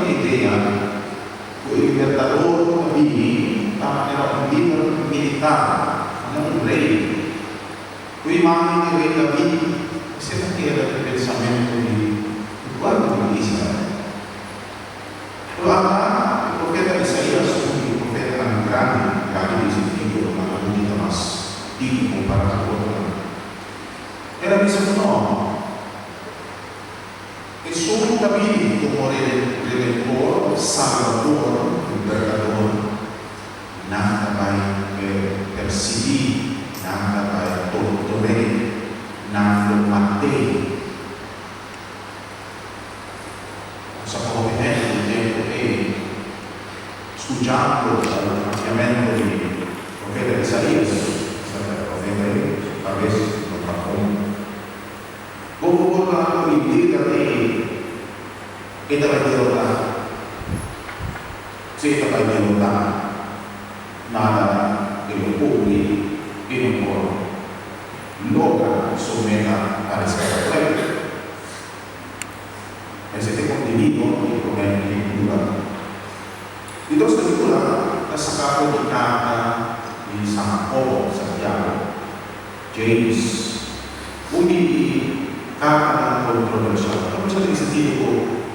e idea ku e libertador ku ta bini ta manera un lider militar, manera un rei. Ku imágen di rei David, esei ta keda den pensamentu di e pueblo di Israel. Pero ata e profeta Isaías, un di e profetanan grandi, grandi den sentido ku nan a bunita mas tiki kompará ku otronan, el a bisa ku no. Esun ta bini komo Redentor, Salbador, Libertador. Nan ta bai persiguí, nan ta bai tortur'é, nan lo mat'é. Nos a kohe hende di tempu ei, skuchando e papiamentu di profeta Isaías, esaki ta profeta ei, su kabes no ta bon. Bo por ta ku e lider ei e ta bai derotá? Si e ta bai derotá, nada e lo kumpli i no por logra su meta pa reskatá pueblo. Esei ta e kontenido di e promé lektura. Di dos lektura ta saká for di karta di San Jakobo, Santiago. James, Un di e kartanan kontroversial. Ta kuminsá den e sentido ku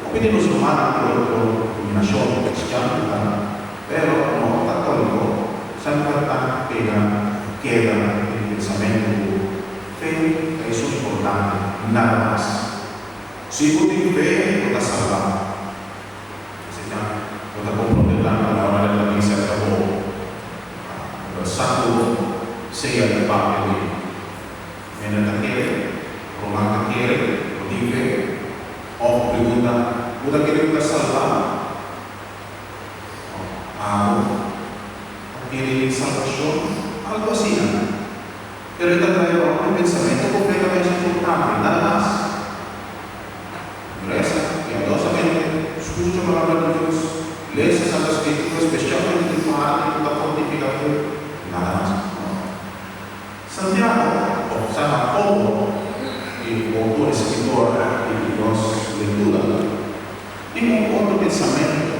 hopi di nos rumannan di otro denominashon kristian ku ta pero no katóliko semper ta pega keda den pensamentu ku fe ta esun importante, nada mas. Si bo tin fe bo ta salbá. Esei ta bo ta komprondé tantu na ora el ta bisa ta bo sa ku sea di papia di hende ta kere, ruman ta kere, bo tin fe? Òf pregunta, bo ta kere ku ta salbá? Òf abo ta kere den salbashon? Algu asina. Pero e ta trae rònt e pensamentu ku fe ta mes importante, nada mas. Resa piadosamente, scucha Palabra di Dios, lesa Santa Scritura, specialmente di parti cu ta fortifica fe, nada mas. No. Santiago, of San Jacobo, e autor y scritor di nos lectura, tin un otro pensamento.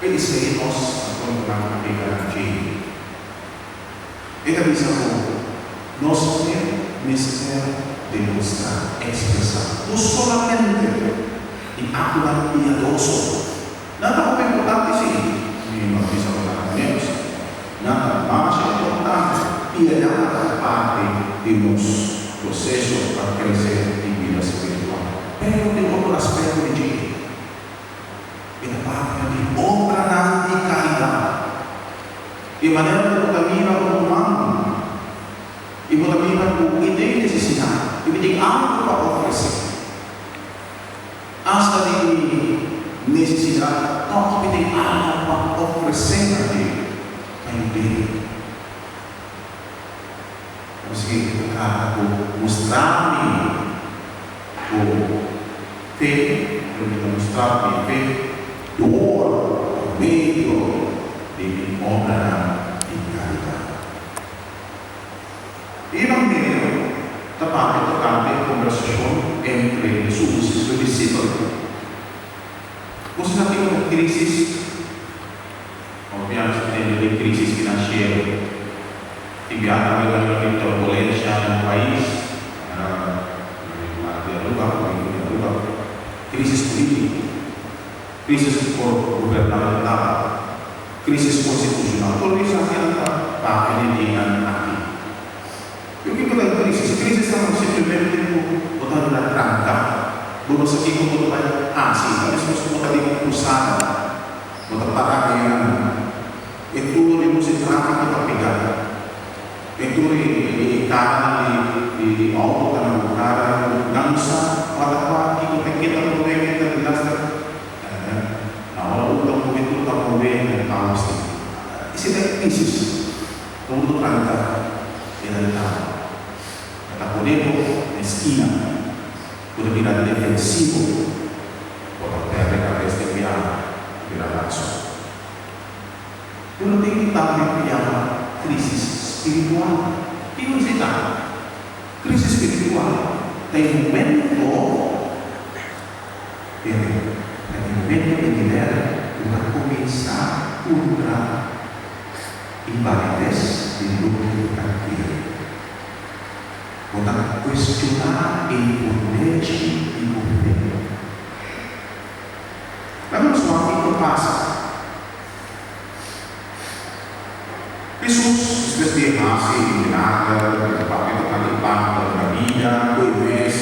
P'esei nos ta pone nan a pega na dje. E ta bisa ku nos fe mester demostrá, ekspresá, no solamente di aktonan piadoso. Nan ta hopi importante, sí, mi no ta bisa ku nan ta ménos. Nan ta masha importante. Piedad ta parti di nos proseso pa krese den bida spiritual. Pero tin otro aspekto di dje. E ta papia di obranan di karidat. E manera ku bo ta mira un ruman i bo ta mira ku e den nesesidat i bo tin algu pa ofresé, asta den mi nesesidat tòg mi tin algu pa ofresé na dje pa yud'é. Pasobra e ta trata ku mustra mi ku fe, pero mi ta mustra mi fe dor pa medio di mi obranan di karidat. E Evangelio ta papia tokante e kombersashon entre Hesus i su disipelnan. Boso sa kiko ta krisis? Hopi aña ta tende di krisis finansiero. Tin bia tambe ta mira tin turbulensha den pais, manera den lado di Aruba, provincia di Aruba, krisis politico, krisis gubernamental, krisis konstitushonal, tur esaki nan ta papia di dianan aki. Pero kiko ta e krisis? Krisis ta simplemente ku bo ta bira tranka, bo no sa kiko bo ta bai hasi, ta meskos ku bo ta den un krusada. Bo ta para einan. E tur e lus di tráfiko ta pegá. E tur e karanan di outo ta na bo kara. Nan no sa kua ta kua, kiko ta keda promé, ken ta di laster. Na ora un ta move, tur ta move na e kaos ei. Esei ta e krisis. Ta wordo tranká e nan kaba. E ta pone bo na e skina. Bo ta bira defensivo. Bo ta perde kabes den biaha i bira laso. Pero tin un tambe ku yama krisis spiritual. Kiko esei ta? Krisis spiritual ta e momento, tende, ta e momento. momento e nivel ku ta kuminsá puntra e balides di loke bo ta kere. Bo ta kuestioná e fundeshi di bo fe. Laga nos wak kiko a pasa. Hesus, despues di e hasi e milager, el a papia tokante e pan ku ta duna bida, ku e mes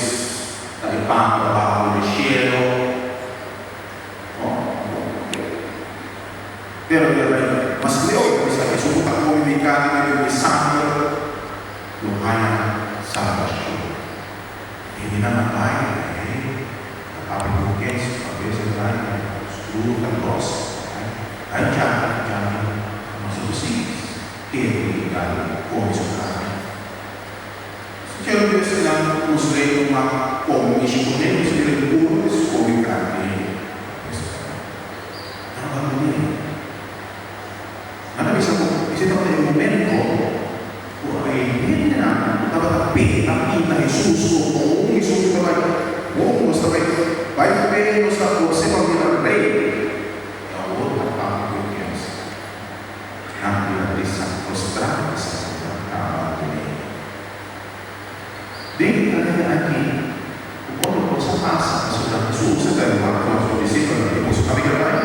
ta e pan ku ta baha for di shelu. Pero el a bai mas leu, el a bisa, Esun ku ta kome mi karni i bebe mi sanger lo haña salbashon. Hendenan a bai, e ta papia ku kes, su kabes a bai, su kuru ta gros. Ai djaki, djaki, nos a bisa kere ku e gai kome su karni. Kero bes nan mustra un a kome mishi kuné, nos mira e puro es kome karni es karni. Nan a bandon'é. Nan a bisa ku esei tabata e momento ku e hendenan ku tabata pega pinta Hesus komo un Hesus ku ta bai bon, nos ta bai bai ku e, nos ta gors'é pa bira rei. I awor ta papia ku e kens. Nan bira bisa frustrá pasobra nan a bandon'é. Den e manera aki, ku otro kos a pasa pasobra Hesus a ta wak ku su disipelnan i boso ta mira bai.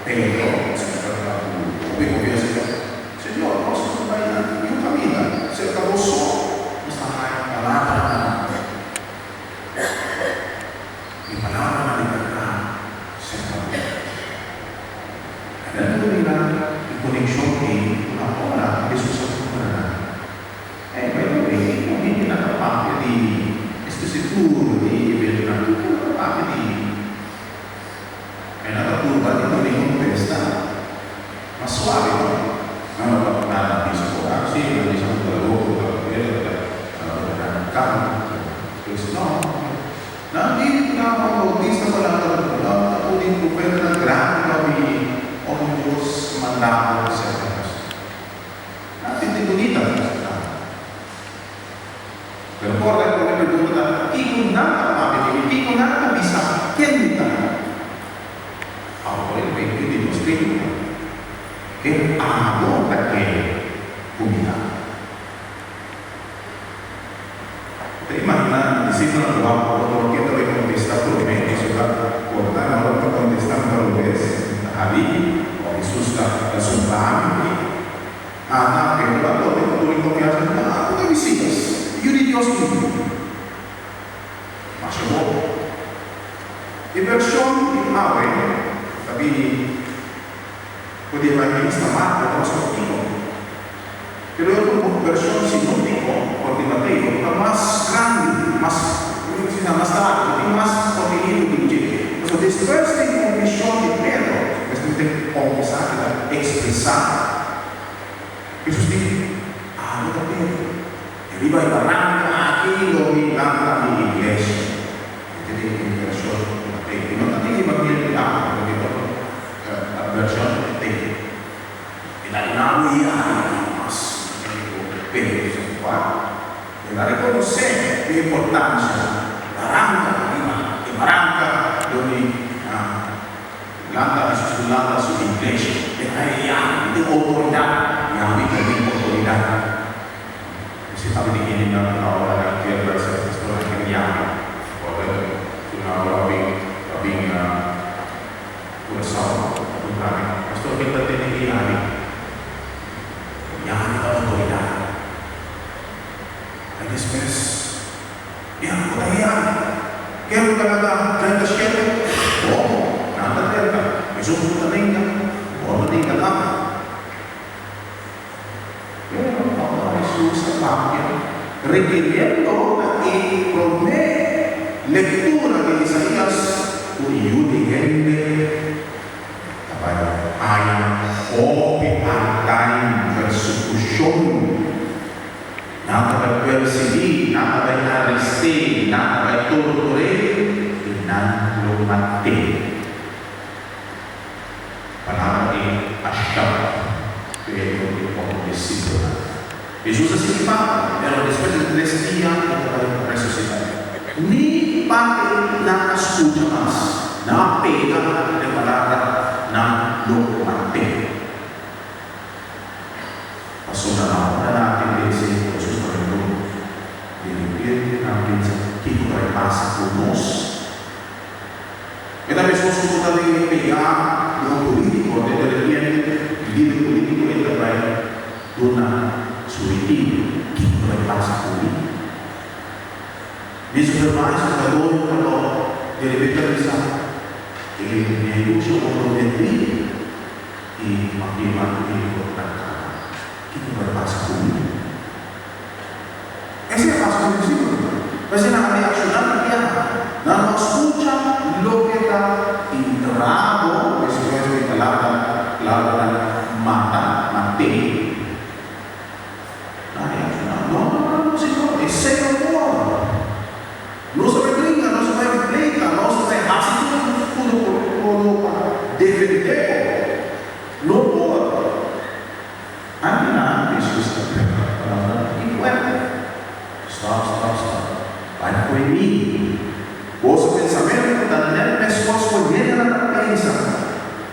Pedro, su tabata ku hopi konfiansa, di, Señor, nos no ta bai na niun kaminda, serka bo so nos ta haña palabranan. E palabranan di bèrdat serka bo. Nan por mira e konekshon ei ku na ora Hesus a puntra nan, Hey, by the way, kiko hendenan ta papia di especie tur di eventonan? Kiko nan ta papia di? E nan ta purba di duna e kontesta mas suave, no? Nan no ta nan bisa ku ah, si, nan bisa ku ta loko, ta ta ta ta ta no. Nan di ku nan Juan Bautista pa nan ta nan ta un di profetanan grandi pa bini ora Dios manda bo serka nos. Nan sinti bunita ku nos ta. Pero korda e prome pregunta ta, Kiko nan ta papia di mi? Kiko nan ta bisa ken mi ta? Awor e medio di nos pregunta, Ken abo ta kere ku mi ta? Ta imaginá disipelnan ku wak otro ken ta bai kontestá promé Hesus ta kortá na ora ku ta kontestá mi ta robes, mi ta harí, òf Hesus ta ta zumba mi aki. Ata, Pedro a topa ku tur e konfiansa ku ta abo ta Mesías, Yu di Dios bibu. Masha bon. E vershon di awe ta bini for di evangelista Marko ta mas kòrtiku. Pero e otro vershon sinóptiko for di Mateo ta mas grandi, mas, sina mas largu, tin mas kontenido den dje. Pasobra despues di konfeshon di Pedro, despues di konfesá ke ta ekspresá, Hesus di, Abo ta Pedro, i riba e baranka aki lo mi lanta mi iglesia. E ta den e vershon di Mateo. I no ta den Evangelio di awe, pero den otro vershon di Mateo. E ta duna bo i ami mas ku Pedro sa kua. El a rekonosé e importansha baranka riba e baranka dor di lanta Hesus ku lanta su iglesia. E ta e yami den outoridat, yami ta den outoridat. Mester tabata di hendenan ku ta ora nan kier bai ser pastor nan kier yami. Ora ku nan ora bin pa bin. Curaçao ta puntra mi, Pastor ken ta tene e yabi? E yabi ta autoridad. I despues, Ya, bo ta e yabi. Ken bo ta laga drenta shelu? Bo, nan ta drenta. Esun ku no ta drenta, bo no drenta tambe. Pero ora Hesus a papia, rekiriendo na e promé lektura di Isaías ku e Yu di hende ta bai haña hopi hartain persekushon, nan ta bai persiguí, nan ta bai arest'é, nan ta bai tortur'é i nan lo mat'é. Palabra di ashá Pedro i otro disipelnan. Hesus a sigui papia, pero despues di tres dia e ta bai resusitá. Ni papia nan a skucha mas. Nan. pega na e palabra, nan lo mat'é. Pasobra na ora nan a tende esei ku Hesus ta bai duna, di repente nan a pensa, Kiko ta bai pasa ku nos? E ta meskos ku bo ta den pegá di un polítiko, de repente e lider polítiko ei ta bai duna su retiro, kiko ta bai pasa ku mi? Mi supervisor ta dor un trabou, de repente ta bisa e negoshi a wòrdu bendí i m'a firma ku e kontrakt kaba, kiko ta bai pasa ku mi? Esei a pasa ku e disipelnan. P'esei nan a reakshoná di biaha. Nan no a skucha loke ta entrado despues di palabra palabranan mata, mat'é. Nan a reakshoná, No, no, no, no, Señor, esei no por! Nos a bai bringa, nos a bai pleita, nos a bai hasi tur ku nos por pa defendé bo. No por! Antenan Hesus a trata palabra di fuerte, Stop, stop, stop, bai fo'i mi! Boso pensamentu ta net meskos ku hendenan ta pensa,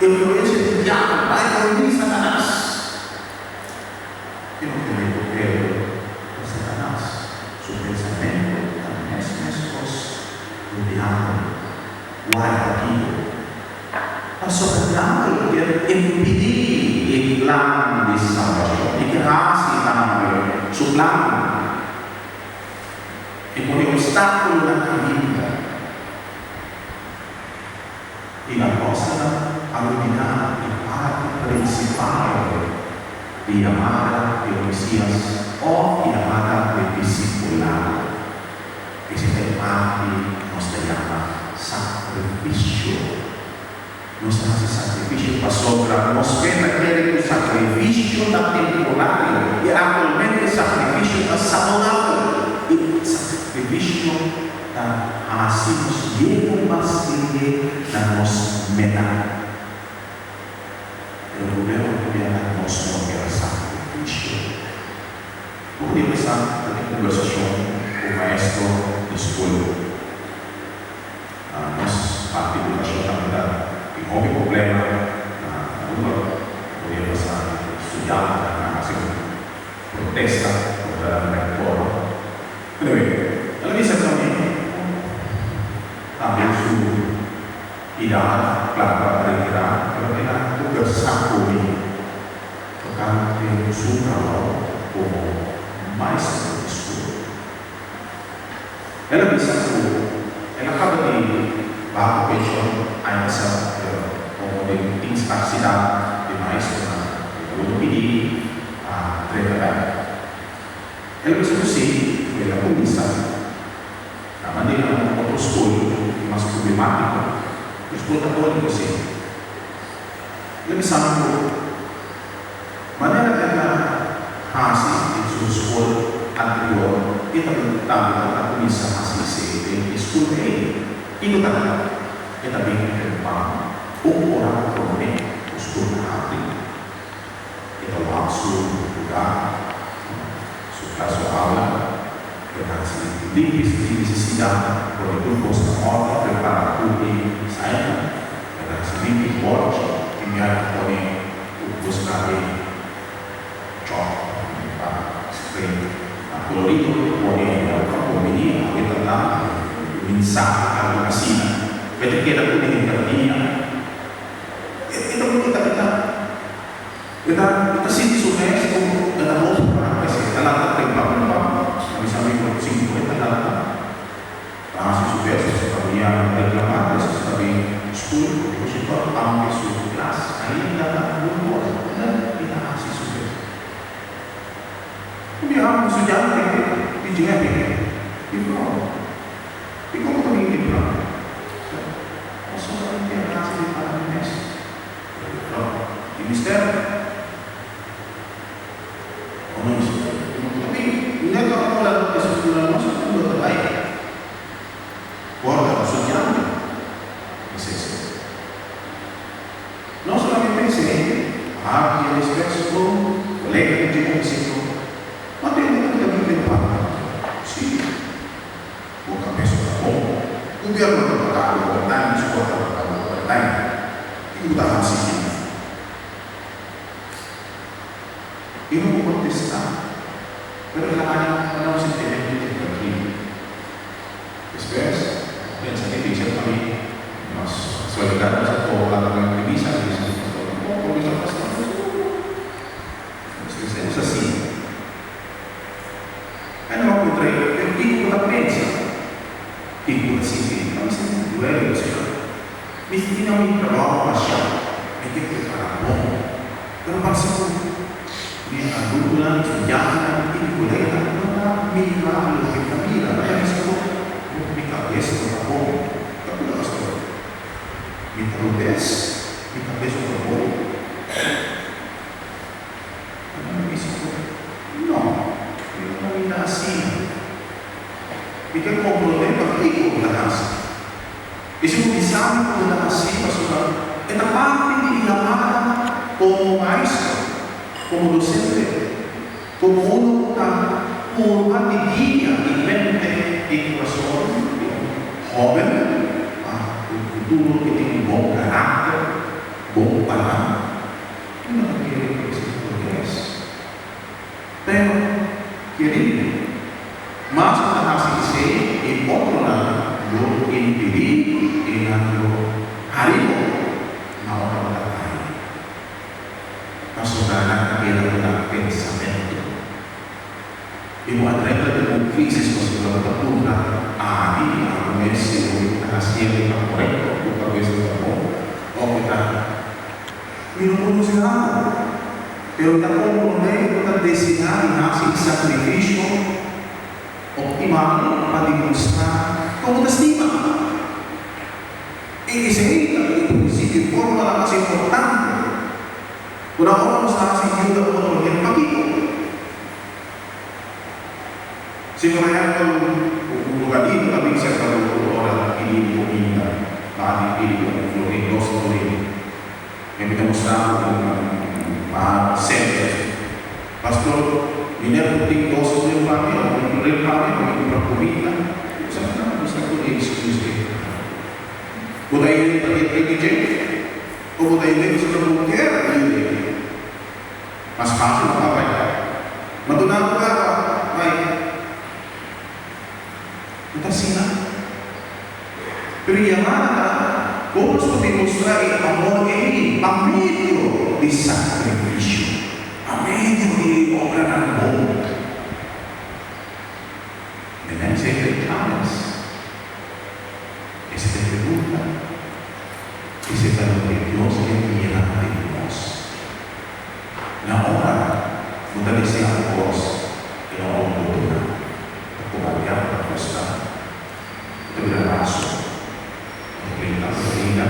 Influensia di diabel, bai fo'i mi, Satanas! E no kere ku Pedro ta Satanas, su pensamentu ta mes meskos ku diabel. Wai pakiko? Pasobra diabel kier impidí e plan di salbashon. E kier hasi tambe su plan. E pone obstákulo na kaminda. I apòstelnan a lubidá e parti prinsipal di yamada di e Mesías òf yamada di disipulado. Esei ta e parti ku nos ta yama sakrifisio. Nos ta hasi sakrifisio pasobra nos fe ta kere ku sakrifisio ta temporario i aktualmente sakrifisio ta saludabel i sakrifisio ta hasi nos yega mas lihé na nos meta. Pero problema ku bia nos no kere sakrifisio. Bo por empesá ta tin kombersashon ku maestro di skol. Nos parti edukashon tambe ta tin hopi problema na Aruba. Bo por empesá studiantenan a hasi un protesta kontra nan rektor. Anyway, el a bisa tambe ku tambe su idat kla pa retirá, pero el a kombersá ku mi. Tokante su trabou komo maestro di skol. El a bisa ku el a kaba di baha penshon aña pasá, pero komo den tin skarsidat di maestronan, e ta wòrdu pidí pa drenta bèk. El a bisa ku sí, ku el a kuminsá na manera un otro skol mas problemátiko, un skol katóliko sí. El a bisa mi ku manera el a hasi den su skol anterior, e ta tambe tabata kuminsá hasi esei den e skol ei. Kiko ta kla? E ta bin temprano, un ora promé ku skol ta habri. E ta wak su lugá, su klas, su aula. E ta hasi limpi si tin nesesidat, pone tur kos na òrdu, prepara tur e saina. E ta hasi limpi bòrchi i mi a pone ku buska e chòk pa spray na kolorido pone pa kombiní awe ta ta kuminsá algu asina. Bo ta keda ku henter dia. E ta bunita e ta e ta e ta sinti su mes ku e ta hopi para esei. E ta lanta temprano temprano. A bisa mi ku sinku e ta lanta. Ta hasi su bes pa su famia reclama despues ta bin school porque su tor aunke su klas ainda ta un ora nan i ta hasi su bes. Un biaha un studiante di dje di vrouw dikon bo ta bin temprano? Sa pasobra mi tin hasi di para mi mes. Pero juffrouw di mister. Nèt ora ku nan bisa ku nan no sa kon lo ta bai, kòrda ku studiante mester ser. No solamente esei, papia despues ku kolega di dje ofisito, ma tende ku ta bin den papia. Sí, bo kabes no ta bon. Gobierno ta paga bo, nan di skol ta paga bo. Pero el a haña un sintimentu intranquilo. Despues, pensa mi bisa pa mi, nos casualidad nos a topa durante misa, mi bisa su pastor, tampoco mi ta pastor, nos pensemos asina. Ai no a puntra e, pero kiko bo ta pensa? Kiko bo ta sinti? Mi ta sinti duele, pasobra mi tin mi trabao masha, mi ke prepara bon, pero parse ku mi alumnonan, mi studiantenan i mi koleganan no ta mira loke mi ta mira. Nan ta bisa ku mi kabes no ta bon. Ta kuda, pastor? Mi ta robes? Mi kabes no ta bon? Nan a bisa ku, No, mi no ta mira asina. Mi ke komprondé pakiko bo ta hasi. I si bo bisa mi ku bo ta hasi pasobra e ta parti di mi yamada komo maestro, komo dosente, komo unu ku ta purba di guia i mente i kurason di un hóben pa un futuro ku tin un bon karakter, bon pará. Mi no ta kere ku esei ta progres. Pero, kerido, mas bo ta hasi esei, e otronan lo impidí i nan lo hari bo na ora bo ta kai, pasobra nan ta keda ku nan pensamentu. I bo a drenta den un crisis pasobra bo ta puntra, Ami i abo mes si loke bo ta hasiendo ta korekto, bo kabes ta ta bon, òf e ta. Mi no konosé abo, pero ta komprondé ku bo ta deseá di hasi e sakrifisio optimal pa demostrá ku bo ta stima. I esei ta introdusí e formanan mas importante ku na ora nos ta hasi yuda otro hende. Pakiko? Si por ehèmpel un lugadito ta bin serka bo ku ora pidi bo kuminda, bati pidi bo un florin, dos florin. E mi ta mustra bo un par sèntes. Pastor, mi ner por tin dos florin pa mi òf un florin pa mi pa mi kumpra kuminda? Bo sa ku nan ta mustra tur e excuse ei. Bo ta yuda pa ke prende dje? Òf bo ta yuda e pasobra bo kier yuda e? Mas fácil pa bai. Ma duna bo kaba bai. No ta asina. Pero e yamada ta kon nos por demostrá e amor ei pa medio di sakrifisio, pa medio di obranan bon. Menen esei ta e challenge. Esei ta e pregunta. Esei ta loke Dios ke mira den nos. Na ora bo ta deseá un kos i no ora bo duna, ta kobardiá, ta frustrá, bo ta bira raso, bo ta grita, bo ta bringa.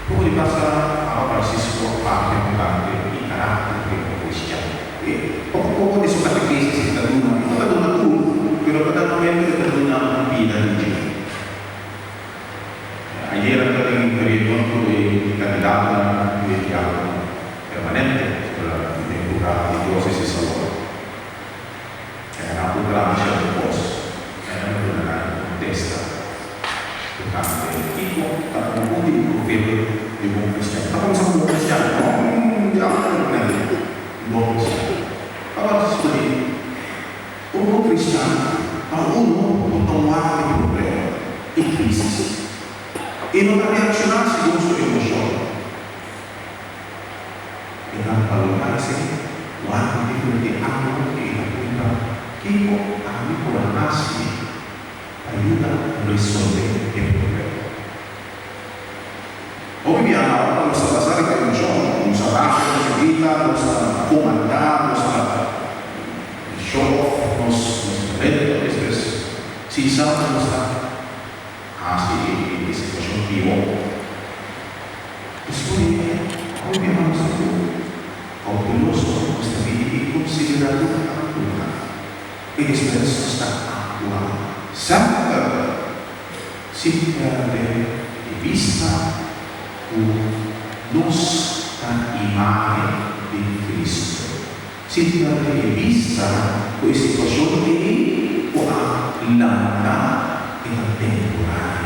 Poko di pasa Papa Francisco a papia tokante e karakter di un kristian. E poko poko di su katekesis e ta duna, e no ta duna tur, pero kada momento e ta duna un pida di dje. Ayera mi ta tin un reunion ku e kandidatonan di e diákono permanente den lugar di diósesis awor. E nan a puntra mi sierto kos i mi a duna nan e kontesta tokante kiko ta un un di e profil di un bon kristian. Ta kuminsá ku bon kristian, no un diákono permanente, un bon kristian. Tabata sugeri. Un bon kristian ta unu ku ta wak e problema i krisis i no ta reakshoná segun su emoshon. E ta balorá esei wak di diferente ángulo i e ta puntra, Kiko ami por hasi pa yuda resolvé e problema? Hopi biaha ora nos ta basa riba emoshon, nos ta rabia, nos ta grita, nos ta komandá, nos ta show off nos talento, despues sin sa ku nos ta hasi e situashon pió. Despues hopi biaha nos ta ku kouteloso, nos ta bini i konsiderá tur ángulonan i despues nos ta aktua semper. Sin perde di bista ku nos ta imágen di Cristo. Sin perde di bista ku e situashon ei ku a lanta e ta temporal.